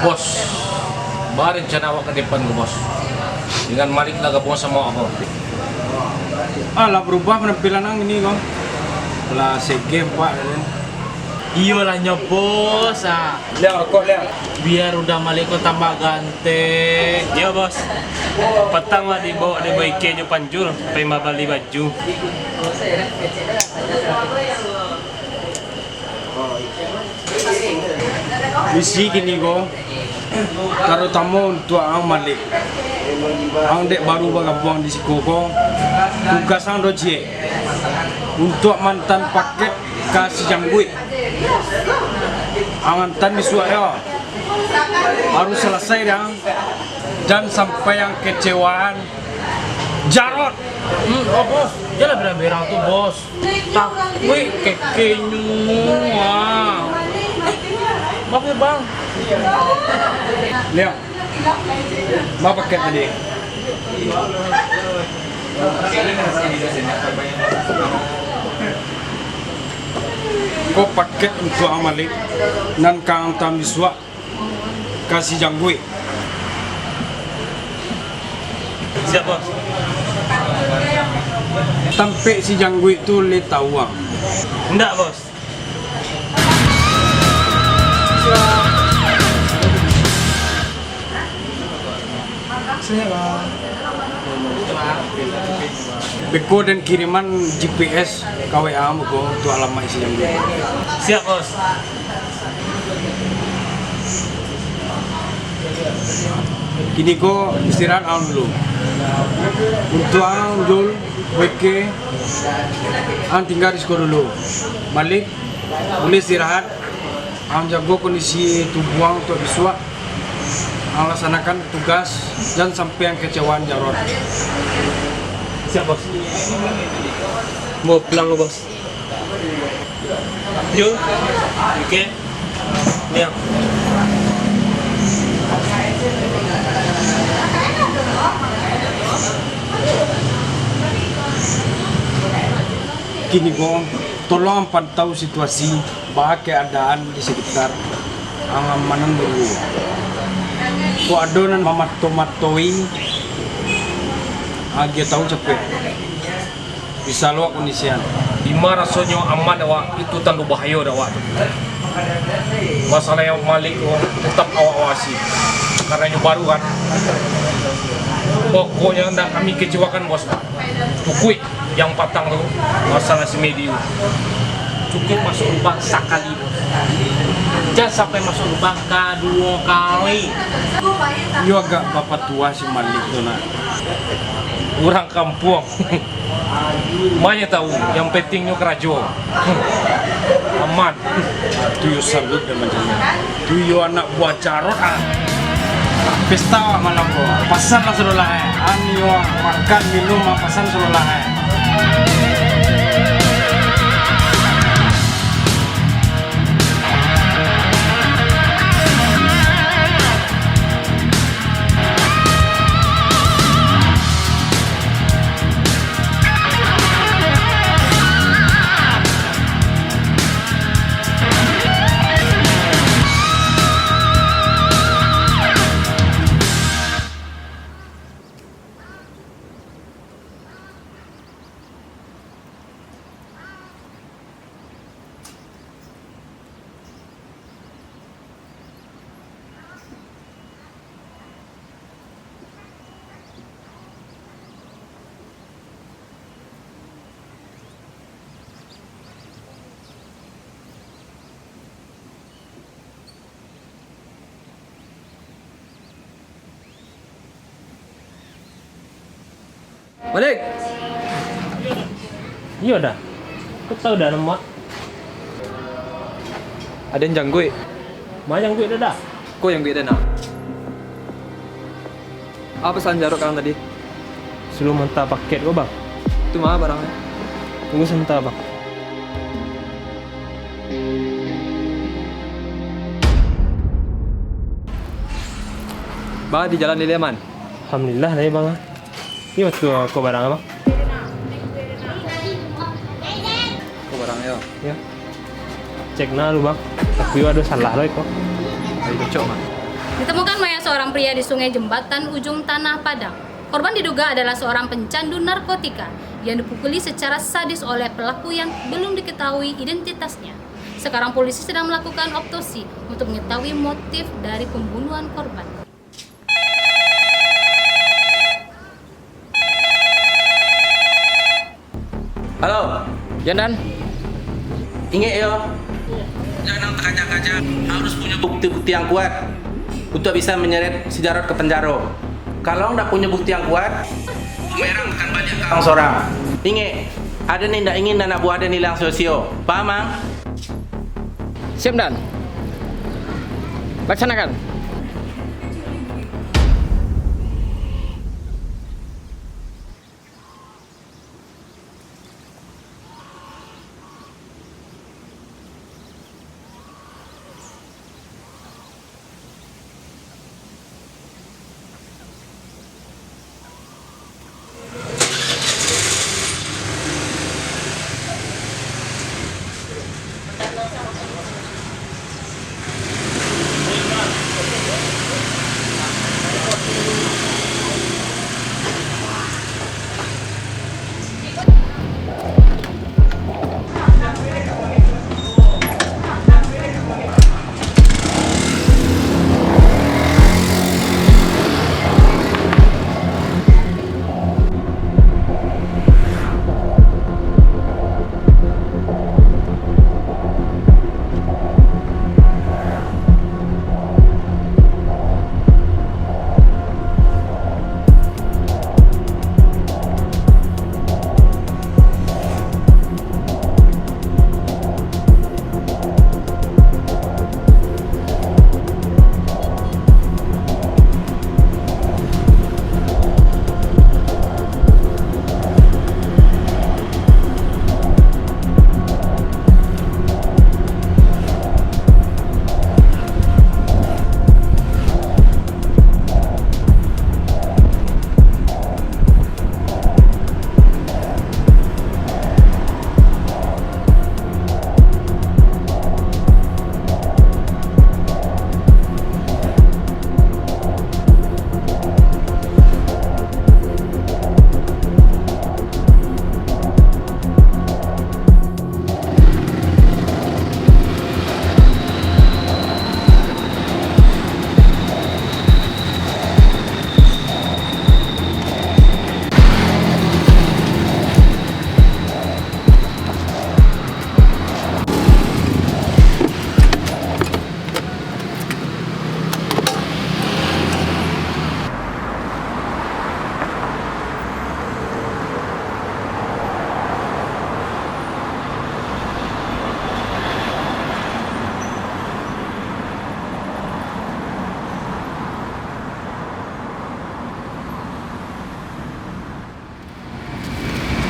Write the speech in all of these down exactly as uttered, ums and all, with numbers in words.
Bos, baa rencana awak ka depan ko, Bos? Dengan Malik lah gabuang samo awak ko. Ah, lah barubah panampilan ang kini ko. Lah segeh, Pak. Iyolah nyo, Bos, ah. Liang, rokok, Liang. Biar udah Malik ko tambah ganteng. Yo, Bos. Patang lah dibawa dek Boy K jo Panjul, pai mambali baju. Misi kini ko, tarutamo untuak ang Malik. Ang dek baru bagabuang di siko ko, tugas ang do ciek, untuak mantan paket ka si Jangguik. Ang antan bisuak yo. Harus salasai dek ang. Jan sampai ang kecewaan Jarot. Hmm, oh, Bos. Janlah berang-berang tu, Bos. Takuik kekenyo, ah. Eh, maaf ya, Bang. Liang. Baa paket tadi? Ko paket untuak ang Malik, nan ka ang antaan bisuak ka si Jangguik. Siap, Bos. Tampek si Jangguik tu lai tau ang? Indak, Bos. Beko den kiriman G P S ka W A ambo ko, tu alamaik si Jangguik. Siap, Bos. Kini ko istirahat ang dulu. Untuak ang, Jul, W K, ang tingga di siko dulu. Malik, buliah istirahat. Ang jago kondisi tubuah ang untuak bisuak. Ang laksanakan tugas, jan sampai ang kecewaan Jarot. Siap, Bos. Mau pulang, Bos. Jul, oke. Liang. Kini ko, tolong pantau situasi, baa keadaan di sekitar ang amanan dulu. Kok ado nan mamato-matoi, agiah tahu capek. Bisa lo awak kondisian. Dima rasonyo aman awak, itu tando bahayo dek awak tu. Masalah yang Malik tu tetap awak awasi. Karena nyo baru kan. Pokoknya ndak kami kecewakan, Bos. Cukuik yang patang tu, masalah si Medi tu. Cukuik masuk lubang sakali, Bos. Jan sampai masuk lubang kaduo kali. Yo agak bapatua si Malik tu nak. Urang kampuang. Manya tahu, yang pentingnyo karajo. Aman. Tu yo salut dan macam tu. Tu yo anak buah Jarot, ah. Pesta awak malam ko. Pasanlah sudah lah, eh. Ang yo makan, minum, ah, pasan sudah lah, eh. Malik! Iyo, Da. Ko tahu Da namo? Aden Jangguik. Ma Jangguik Da, Da? Ko Jangguik Da, nak. Apo pasan Jarot ka ang tadi? Suruah manta paket ko, Bang. Tu ma barangnyo? Tunggu sabanta, Bang. Baa, di jalan lai aman? Alhamdulillah, lai, Bang. Iyo batua ko barang, Bang. Ko barang, yo. Yo. Cek nah lu, Bang. Tapi ado salah lo iko. Ayo, cocok, Bang. Ditemukan mayat seorang pria di Sungai Jembatan, Ujung Tanah, Padang. Korban diduga adalah seorang pencandu narkotika yang dipukuli secara sadis oleh pelaku yang belum diketahui identitasnya. Sekarang polisi sedang melakukan otopsi untuk mengetahui motif dari pembunuhan korban. Halo. Yo, Dan. Ingek yo. Jangan takaja-kaja, harus punya bukti-bukti yang kuat untuk bisa menyeret si Jarod ke penjaro. Kalau ndak punya bukti yang kuat, bumerang akan baliak ka ang sorang. Ingek, aden ndak ingin anak buah aden ilang sio-sio. Paham, Ang? Siap, Dan. Laksanakan.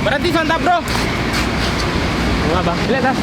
Baranti sabanta, bro. Wah, Bang. Liek, Tas.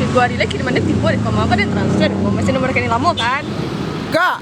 Duo ari lai kiriman den tibo dek ko, manga den transfer ko, masih nomor rekening lamo kan? Kak!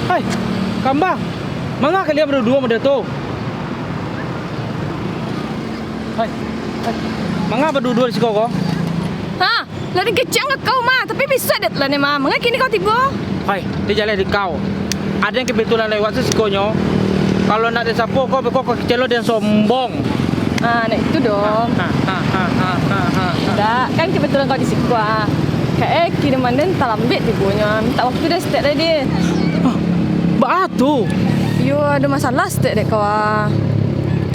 Hai, Kamba, manga kalian baduo model tu? Hai, hai, manga baduo di siko ko? Ha, lah den kecek ka kau mah, tapi bisa dek lah ni mah. Manga kini kau tibo? Hai, di jalan di kau. Ado nan kebetulan lewat sisikonyo. Kalau nak den sapo ko, beko ko kecek lo den sombong. Ah, nak itu dong. Ha, ha, ha. Indak, kan kebetulan kau di siko, ah. Kak, eh, kiriman den talambek tibonyo. Minta waktu den saketek lai, deh. Hah, baa tu? Iyo, ado masalah saketek dek kau, ah.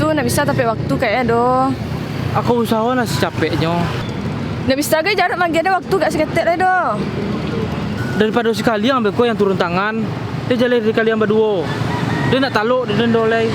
Tu nak bisa tapek waktu, Kak, eh, doh. Aku usaho lah sacapeknyo. Ndak bisa gai jarak manggia den waktu agak saketek lai doh. Daripado sakalian beko yang turun tangan, den jaleh dari kalian baduo. Den ndak talok di den doh lai.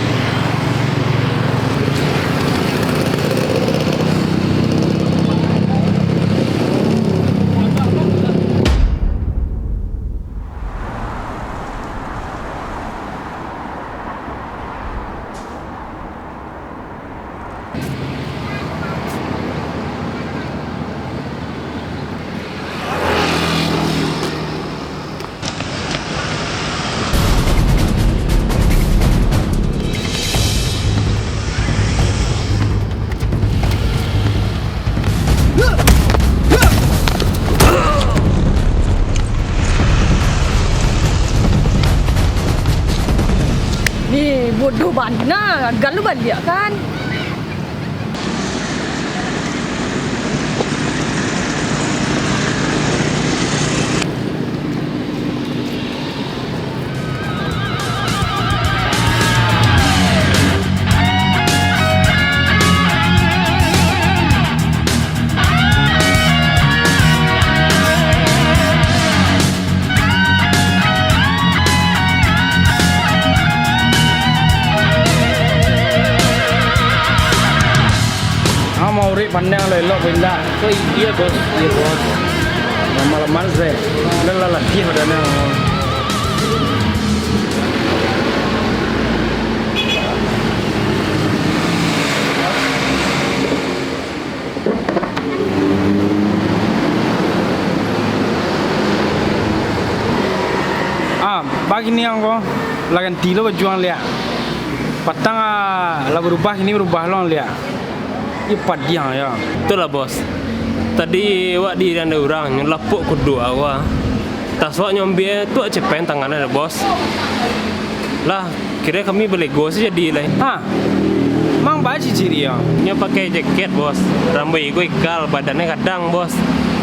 Ni bodoh bana, gagal lu baliak kan? Ah, mau urip pandang lo elok pindah. Oh iya, Bos. Iya, Bos. Lama-lama sih. Udah lah, latihan badannya. Ah, bagini ang ko, lah ganti lo baju ang liak. Patang, ah, lah barubah, kini barubah lo ang liak. Iyo padiang yo. Itulah, Bos. Tadi wak di irian urang, nyo lapok kudo awak. Tas wak nyo ambiak tu, wak cepen tangan ado, Bos. Lah, kiro kami balego se jadi lai. Ha? Mang baa ciri-ciri yo? Nyo pakai jaket, Bos. Rambuik iko ikal, badannyo gadang, Bos.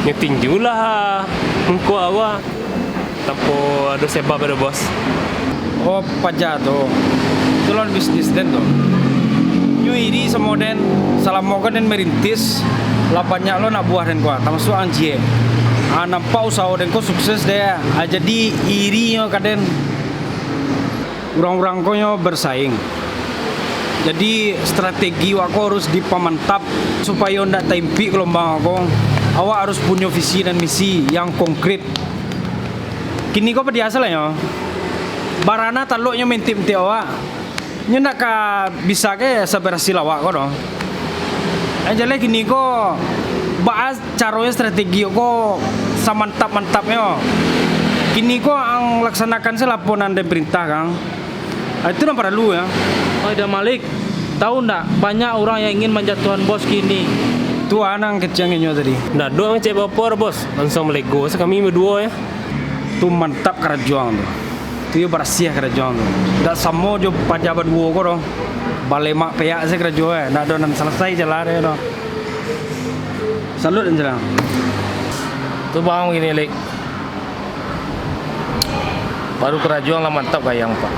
Nyo tinju lah muko awak. Tanpa ado sebab ado, Bos. Oh, paja tu. Tu lawan bisnis den tu. Nyo iri samo den, salamo ko den merintis, lah banyak lo anak buah den ko, tamasuak ang ciek. Ah, nampak usaho den ko sukses deh. Ah, jadi iri nyo ka den. Urang-urang ko nyo bersaing. Jadi, strategi wak ko harus dipamantap supayo ndak taimpik gelombang wak ko. Awak harus punyo visi dan misi yang konkret. Kini ko padiah se lah nyo. Barana talok nyo mintik-mintik awak. Nyo ndak ka bisa ke saberhasil awak ko doh. Eh, jaleh kini ko, baa caronyo strategi ko samantap-mantapnyo. Kini ko ang laksanakan se lah apo nan den perintah, Kang. Ah, itu nan paralu, yo. Oi, Damalik, tahu ndak, banyak urang yang ingin manjatuahan Bos kini. Tu a nan kecek inyo tadi. Ndak ado ngecek baa-baa, Bos. Langsuang balego se kami baduo, yo. Tu mantap karajo ang tu. Tu iyo barasiah karajo ang tu. Ndak samo jo paja baduo ko doh. Balemak peak se karajo, eh. Ndak ado nan salasai jalan e doh. Salut, Anjelang. Tu bang, bagini, Lik. Baru karajo ang lah mantap gaya ang, Pak.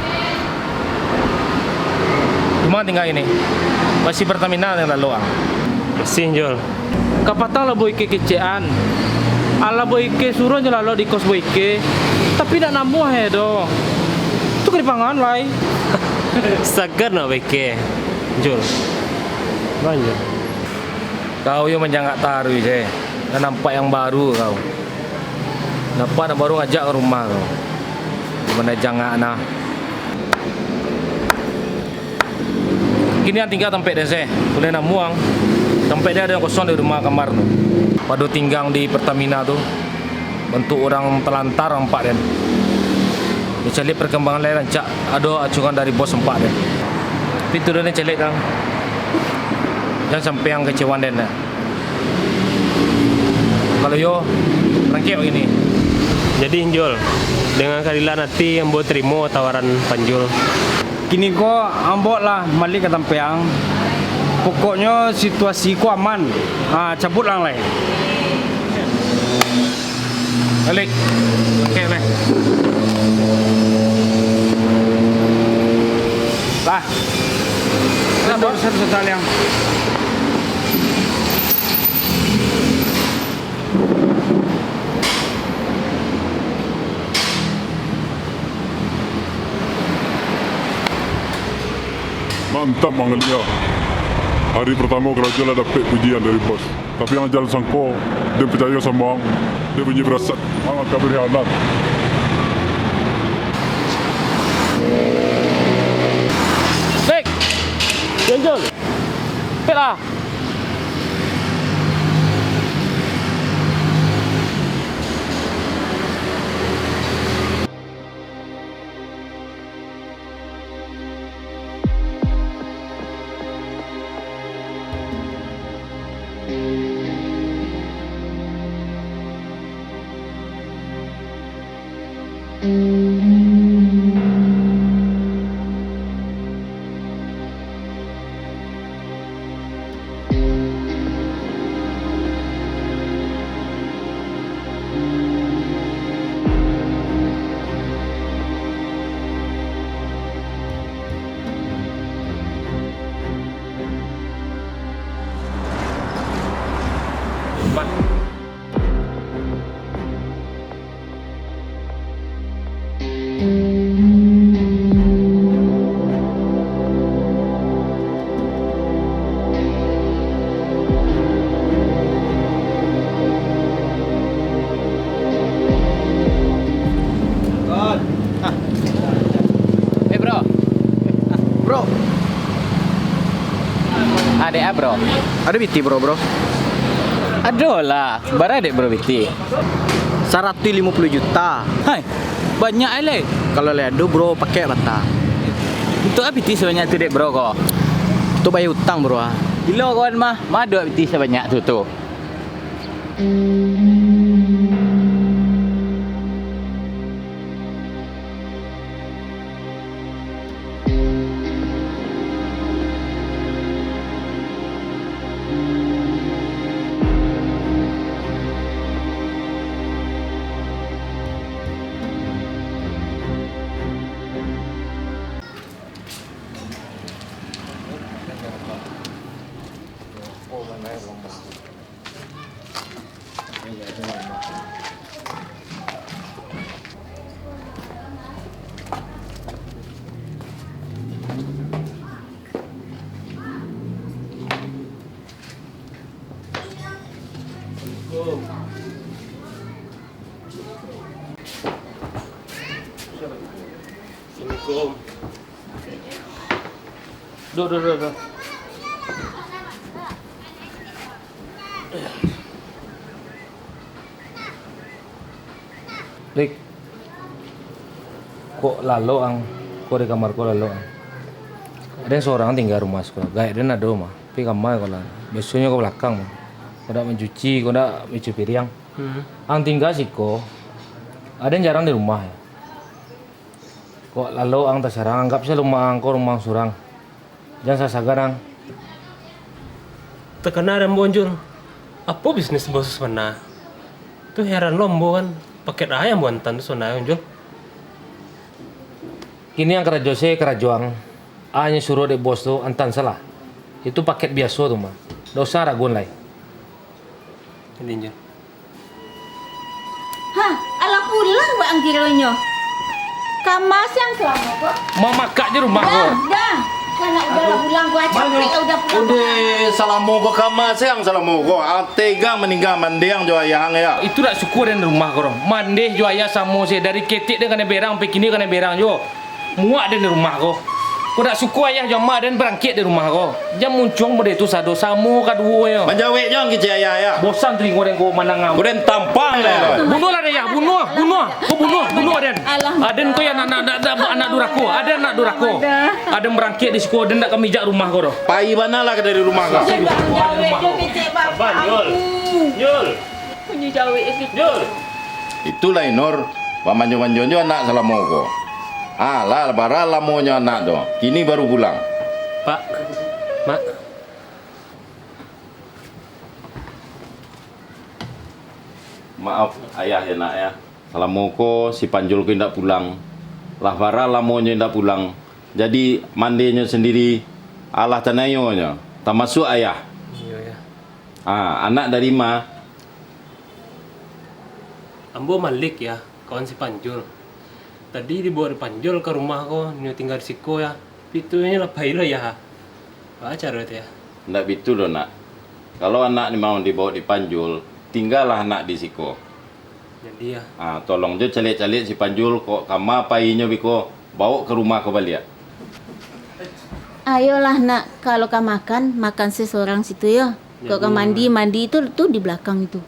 Manga tingga ini? Basi Pertamina tingga lalok ang. Basi, Jul. Kapatang lah Boy Ike kecekan. Alah Boy Ike suruah nyo lalok di kos Boy Ike. Tapi ndak namuah e doh. Tu ka dipangan lai. Sagan nak Boy Ike, Jul. Lanjut. Kau yo manjangak taruih se. Dah nampak yang baru kau. Nampak nan baru ngajak ka rumah kau. Mana jangak nah. Kini ang tingga tampek den se. Uleh namuah ang. Tampek den ado yang kosong di rumah kamar tu. Pado tingga di Pertamina tu. Bantuak urang talantar nampak den. Dicaliak perkembangan lai rancak ado acuangan dari bos nampak den. Tapi tu den caliak kang. Jan sampai ang kecewa den. Kalau yo, rangkek ini. Jadi, Jul, dengan karilaan ati ambo tarimo tawaran Panjul. Kini ko ambo lah baliak ka tampek ang. Pokoknyo situasi ko aman. Ha, cabut ang lai. Baliak. Oke, oke. Lah. Lah, bos. Satu-satu taliang. Mantap, Mang Elia. Hari pertamo karajo lah dapek pujian dari bos. Tapi ang jan sangko, den picayo samo ang, den punyo firasat, ang akan berkhianat. Dek! Janjol! Dek lah! Eh, bro. Bro. Adek ah, bro. Ado biti, bro, bro? Ado lah. Bara dek bro biti? Saratuih limo puluah juta. Hai, banyak ai lai. Kalau lai ado, bro, pakai bata. Untuak a biti sabanyak tu dek bro ko? Untuak bayar utang, bro, ah. Gilo kawan mah, ma ado a biti sabanyak tu tu. Assalamualaikum. Duh, duh, duh, duh. Lik, kok lalok ang? Kok di kamar ko lalok ang? Aden sorang tingga rumah siko. Gaek den ado mah, tapi kama ko lah. Biasonyo ka balakang mah. Kok dak mancuci, kok dak mancuci piriang. Hmm. Ang tingga siko, aden jarang di rumah yo. Kok lalok ang tasarang, anggap se rumah ang ko rumah ang surang. Jan sasagan ang. Takana dek ambo, Jul. Apo bisnis ambo sabana? Tu heran lo ambo kan, paket a yang ambo antaan tu sabana, Jul. Kini ang karajo se karajo ang. A nyo suruah dek bos tu antan salah. Itu paket biaso tu mah. Ndak usah raguan lai. Jadi, Jul. Hah, alah pulang baa ang kironyo? Kama siang salamo ko? Mamakak je rumah ko. Dah, dah. Kan udah lah pulang ko, capek lah udah pulang. Udah salamo ko kama siang salamo ko. Ah, tega maningga mandeh jo ayah ang, ya. Itu dak syukur den rumah ko doh. Mandeh jo ayah samo se. Dari ketek den kanai berang, sampai kini kanai berang juo. Muak den di rumah ko. Ko dak suko ayah jo amak den barangkek di rumah ko. Jan muncuang model tu sado, samo kaduonyo. Manjawek jo ang kecek ayah, ya. Bosan talingo den ko mandanga. Ko den tampang, ya. Bunuahlah den, ya. Bunuah, bunuah. Ko bunuah, bunuah den. Aden ko ya anak, anak, anak, anak durako. Aden anak durako. Aden barangkek di siko, den dak ka mijak rumah ko doh. Pai bana lah dari rumah ko. Jan jawek jo kecek bapak aku. Jul. Punyo jawek kecek. Jul. Itulah Inur, pamanjo-manjonyo anak salamo ko. Alah, bara lamonyo anak tu, kini baru pulang. Pak, Mak. Maaf, Ayah, ya, Nak, ya. Salamo ko si Panjul ko indak pulang. Lah bara lamonyo indak pulang. Jadi, mandenyo sandiri, alah tanayo nyo, tamasuak Ayah. Iyo, ya. Ah, anak dari ma? Ambo Malik, ya. Kawan si Panjul. Tadi dibaok dek Panjul ka rumah ko, nyo tingga di siko, ya. Pitunyo lah pai lo, ya. Baa caro tu, ya? Ndak bitu doh, Nak. Kalau anak memang dibaok dek Panjul, tinggalah anak di siko. Jadi, ya. Ah, tolong jo caliak-caliak si Panjul, kok kama painyo biko, baok ka rumah ko baliak. Ayolah, Nak, kalau ka makan, makan se sorang situ, yo. Kok ka mandi, mandi tu, tu di balakang itu.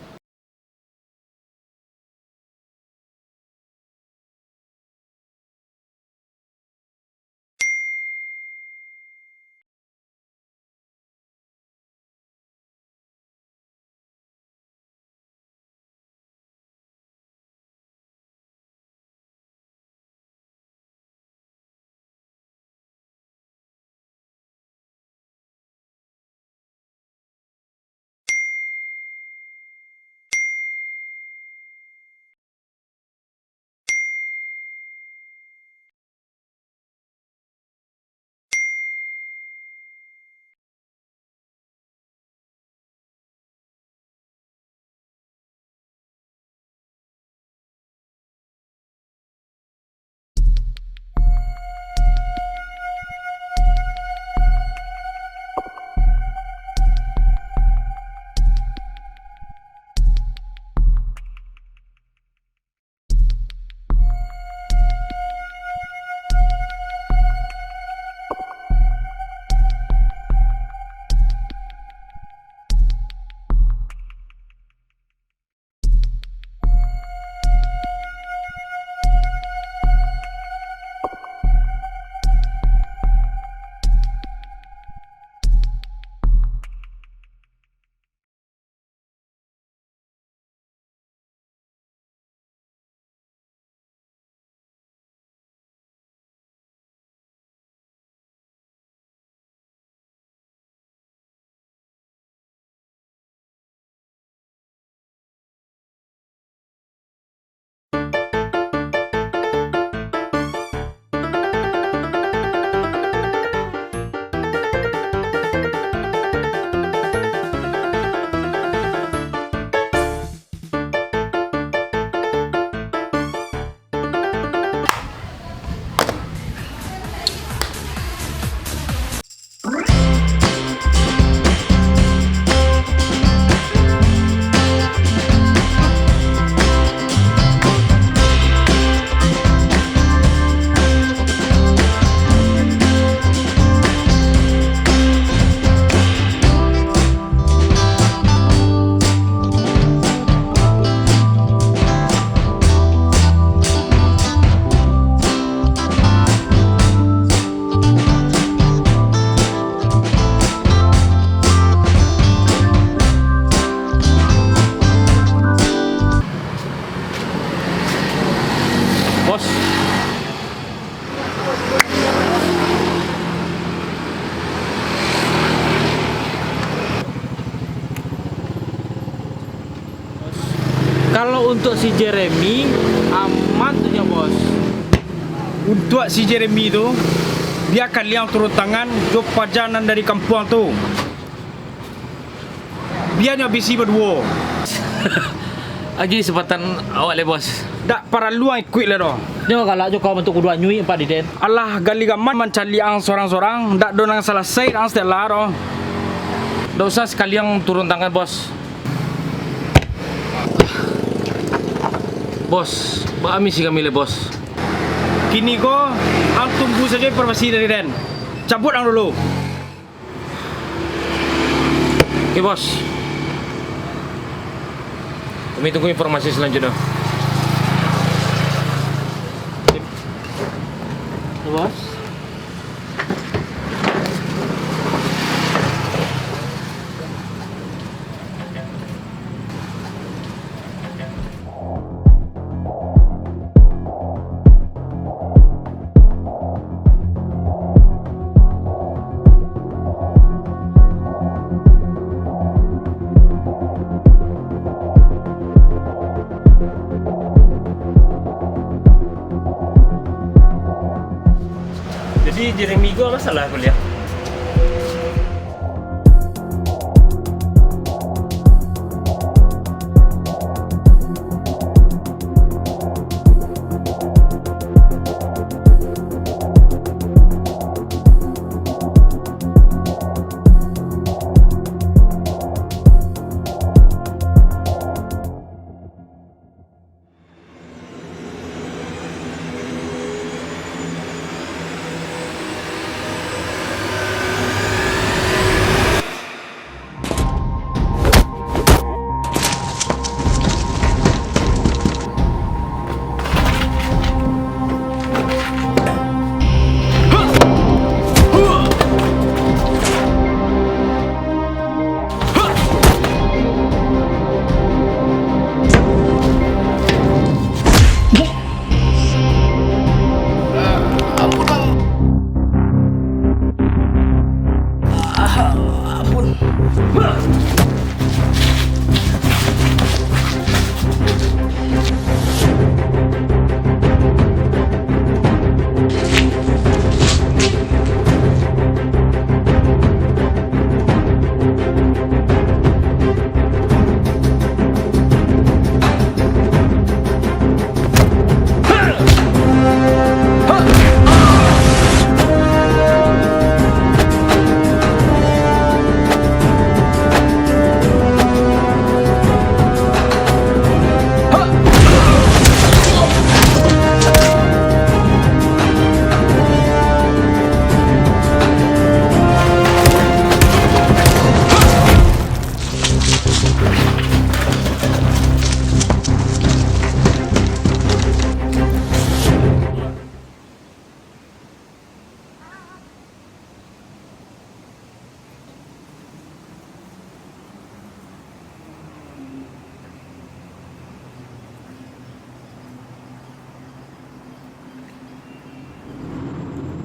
Bos. Kalau untuk si Jeremy, aman tu nyo, Bos. Untuk si Jeremy tu, Bia kalian turun tangan jo paja nan dari kampuang tu. Bia nyo abisi baduo. Agiah kesempatan awak lai, Bos. Dak paralu ang ikuik lai doh. Nyo galak jo kau bantuak kudu anyuik ampek di den. Alah, gali gaman mancaliak ang sorang-sorang, dak ado nan salasai ang Stella doh. Dak usah sakaliang turun tangan, Bos. Bos, baa misi kami lai, Bos? Kini ko, ang tunggu sajo informasi dari den. Cabuik ang dulu. Oke, Bos. Kami tunggu informasi selanjutnya. Bos. Jadi, Jeremy ko masalah kuliah?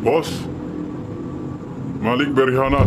Bos, Malik berkhianat.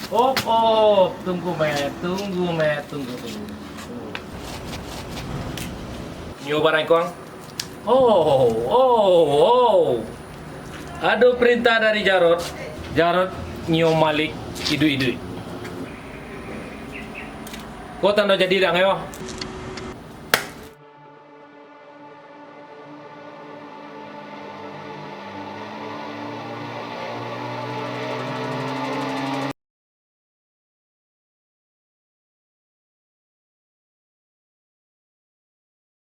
Oh, oh, tunggu, Mat, tunggu, Mat, tunggu, tunggu. Nio barang ko ang? Oh, oh, oh. Ado perintah dari Jarot. Jarot nio Malik iduik-iduik. Ko tando jadi dang yo.